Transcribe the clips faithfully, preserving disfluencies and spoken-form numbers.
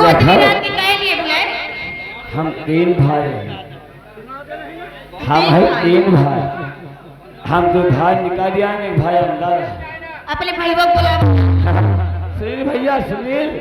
अच्छा। रात के काहे लिए बुलाए? हम तीन भाई हैं। हम हैं तीन भाई। हम दो भाई निकाल दिया, एक भाई अंदर है। अपने भाई को बुला। सुनील भैया, सुनील।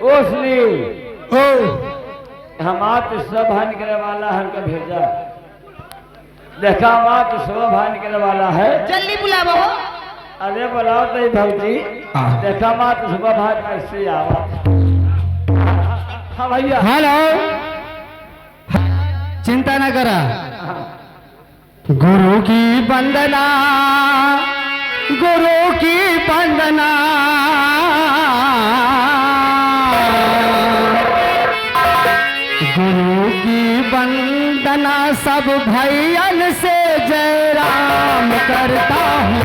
ओ सुनील। ओ। हमार तो सब भाई निकले वाला है, हमका भेजा। देखा, माँ तो सुबह भाई निकले वाला है। जल्दी बुलावा हो। अरे बुलाओ तो ही भौजी। हाँ। देखा, माँ तो सुबह भाई कैसे आवा। हाँ भैया। हेलो। चिंता न करा। हाँ। गुरु की वंदना, गुरु की वंदना। गुरु की वंदना, सब भैयन से जय राम करता हूँ।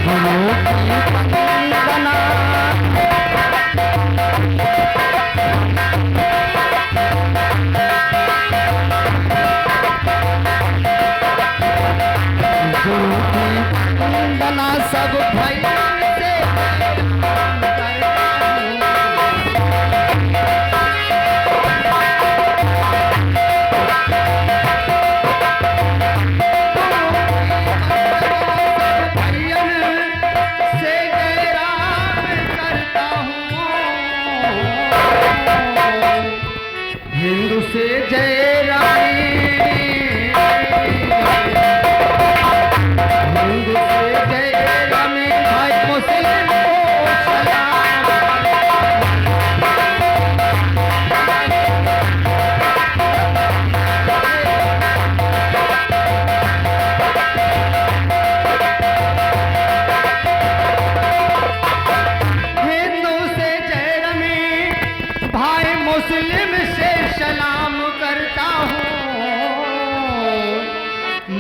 गुरु की वंदना। गुरु की वंदना, सब भैयन से भैयन से जय राम करता हूँ। हिंदू से जय राम, हिंदू से जय राम, भाई मुस्लिम को सलाम। हिंदू से जय राम, भाई मुस्लिम से सलाम करता हूँ।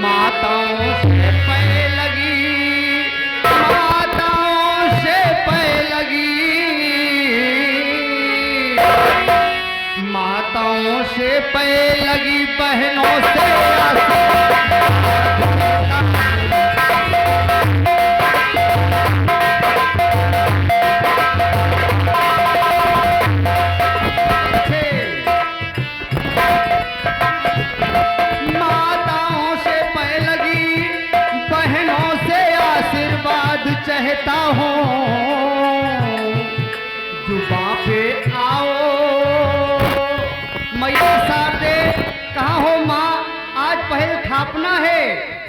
माताओं से पै लगी, माताओं से पै लगी, माताओं से पै लगी, बहनों से आशीर्वाद। माताओं से पै लगी, बहनों से आशीर्वाद चाहता हूँ। जुबां पे आओ मैया शारदे, कहाँ हो माँ? आज पहल थापना है,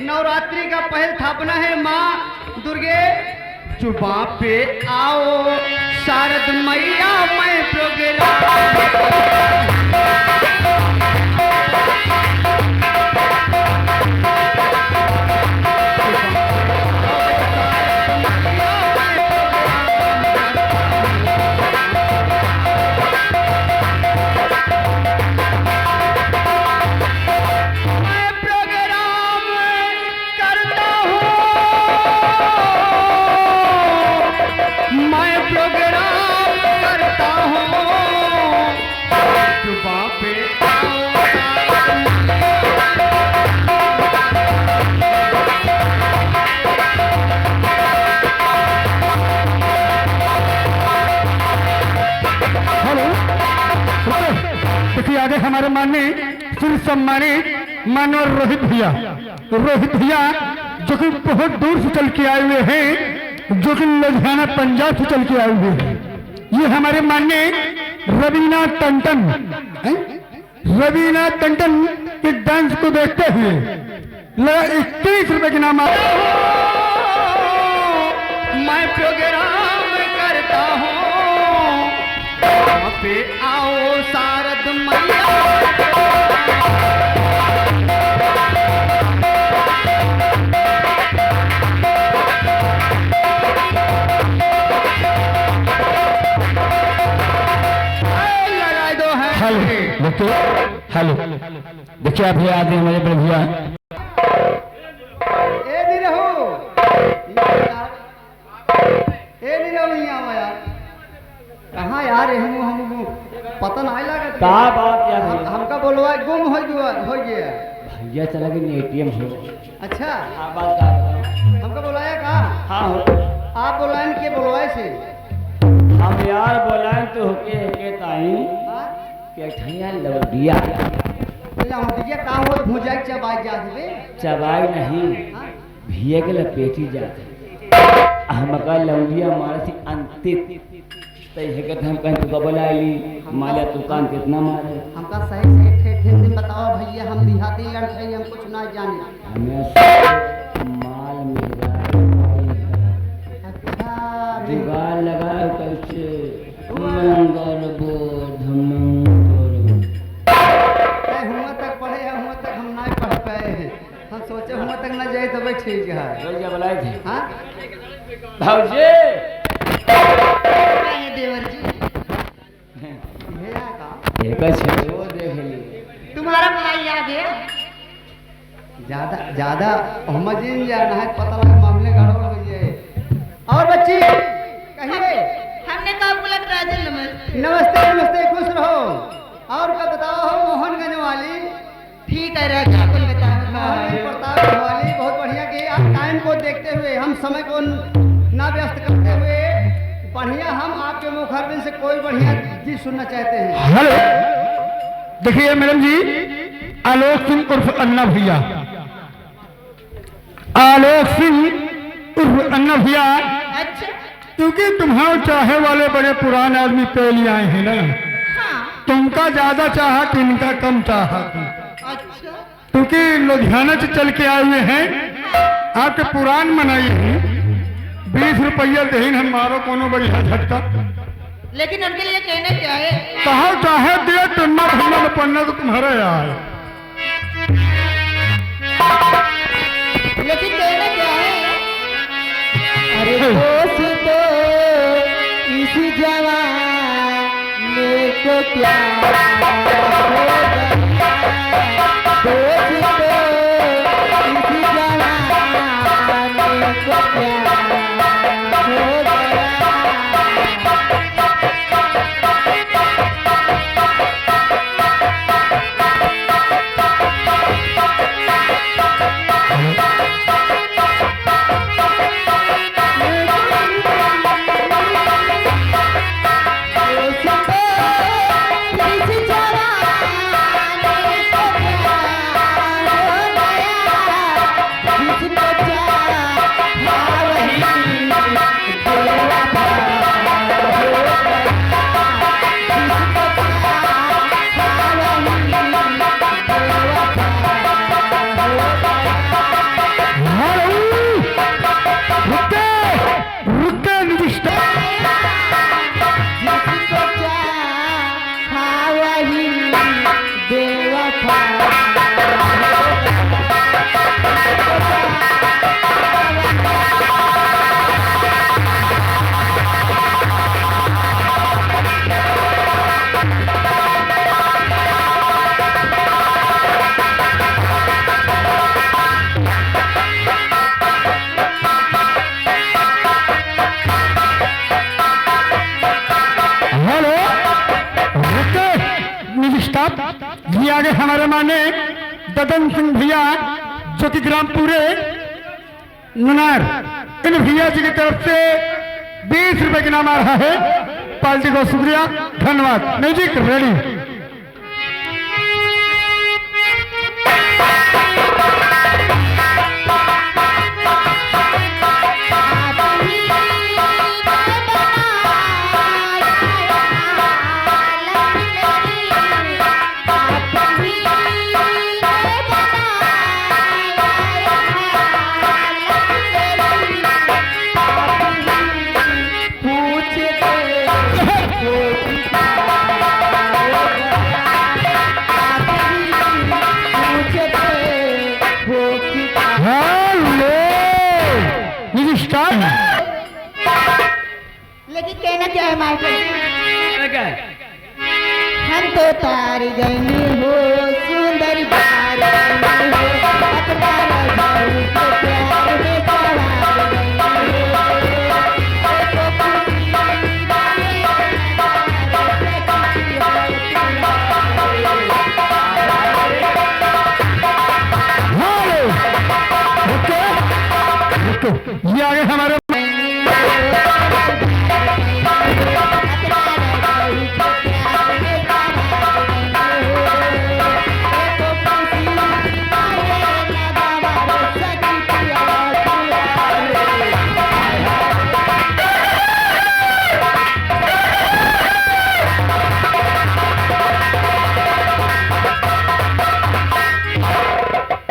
नवरात्रि का पहल थापना है माँ दुर्गे। जुबां पे आओ शारद मैया, मैं प्रोग्राम मैं प्रोग्राम करता हूँ, मैं प्रोग्राम करता हूँ, जुबां पे आओ। हेलो, रुको। देखिए, आगे हमारे माननीय श्री सम्मानित माननीय रोहित भैया, रोहित भैया जो कि बहुत दूर से चल के आए हुए हैं, जो कि लुधियाना पंजाब से चल के आए हुए हैं। ये हमारे माननीय रवीना टंडन हैं? रवीना टंडन के डांस को देखते हुए लगा इक्कीस रुपए के नाम आता। मैं प्रोग्राम करता हूँ, वहाँ पे आओ शारद मैया। लगा दो है। हेलो, देखिए, हेलो। देखिए, आप ये आदमी हमारे बड़े भैया। ए निरहू। ए निरहू, यहाँ आवा यार। कहाँ यार, हम, हम, हम, पता नहीं लागत। का बात यार? हम, हमका बोलवा, गुम हो गया, हो गया। भैया चला गए एटीएम हो। अच्छा। आप बात का बताओ? हमका बोलाया का? हाँ हो। आप बोलायन के बोलवाए से? हम यार बोलायन तो होके, होके ताई। एक ठैया लौंडिया। लौंडिया का होत, भुजाई चबाई जात बे? चबाई नहीं, हाँ? भिया के लपेटी जात है। हमका लौंडिया मारे थी अंतित। तै है कहत हम कहीं तुका बुलाए ली, माला तू कान कितना मारे। हमका सही सही ठेठ ठेठ दिन बताओ भैया, हम देहाती लड़के हैं, हम कुछ ना जाने। हमें माल मेहरारू आई है। अच्छा, जुगाड़ लगाओ कैसे? मंगल बोध, मंगल बोध। ए, हुआं तक पढ़े हैं, हुआं तक हम नाहीं पढ़ पाए हैं। हम सोचे हुआं तक ना जाए तबे ठीक है। रोज जब लाए थे। हाँ? भौजी। काहे देवर जी? भैया का? एक छे वो देख लिए। तुम्हारा भाई आ गया। ज्यादा, ज्यादा ओहमा जिन जा, नाहीं पता लगे मामले गड़बड़ हो जाए। और बच्ची, कहिए। हमने कहा पुलक राजे नमस्ते। नमस्ते, नमस्ते, खुश रहो। और का बताओ हो मोहनगंज वाली? ठीक है, राजा, कुल बताओ। मोहनगंज प्रतापगढ़ वाली, बहुत बढ़िया कि आप टाइम को देखते हुए, हम समय को न-, ना व्यस्त करते हुए, बढ़िया हम आपके मुखारबिंद से कोई बढ़िया चीज सुनना चाहते हैं। हेलो, देखिए मैडम जी, आलोक सिंह उर्फ अन्ना भैया। आलोक सिंह उर्फ अन्ना भैया, अच्छा। क्योंकि तुम्हारे चाहे वाले बड़े पुराने आदमी पहले आए हैं ना, हाँ। तुमका ज्यादा चाहा कि इनका कम चाहा? अच्छा। क्योंकि लुधियाना से चल के आए हुए हैं, आपके पुरान मनाई हैं, बीस रुपया देहिन हम मारो कोनो बढ़िया झटका। लेकिन उनके लिए कहना क्या है? कहा चाहे दे टन्ना भन्ना न पन्ना तो तुम्हारा यार। लेकिन कहना क्या है? अरे दोस्तों, इस जमाने को क्या हो गया? दोस्तों, इस जमाने को क्या हो गया? रुके, रुके, निविष्ट। हेलो, रुके, निविष्ट। जी आगे हमारे माने ददन सिंह भैया, जो कि ग्राम पूरे नुनार, इन भैया जी की तरफ से बीस रुपए के इनाम आ रहा है। पार्टी को शुक्रिया, धन्यवाद। म्यूजिक रेडी। हेलो, ये स्टार है। लेकिन कहना क्या है मास्टर जी? क्या है? हम तो तार गइनी हो, सुंदर तार गइनी हो, अपना रजाऊ के प्यार में सवार गइनी हो। हेलो, रुको, रुको, ये आगे हमारे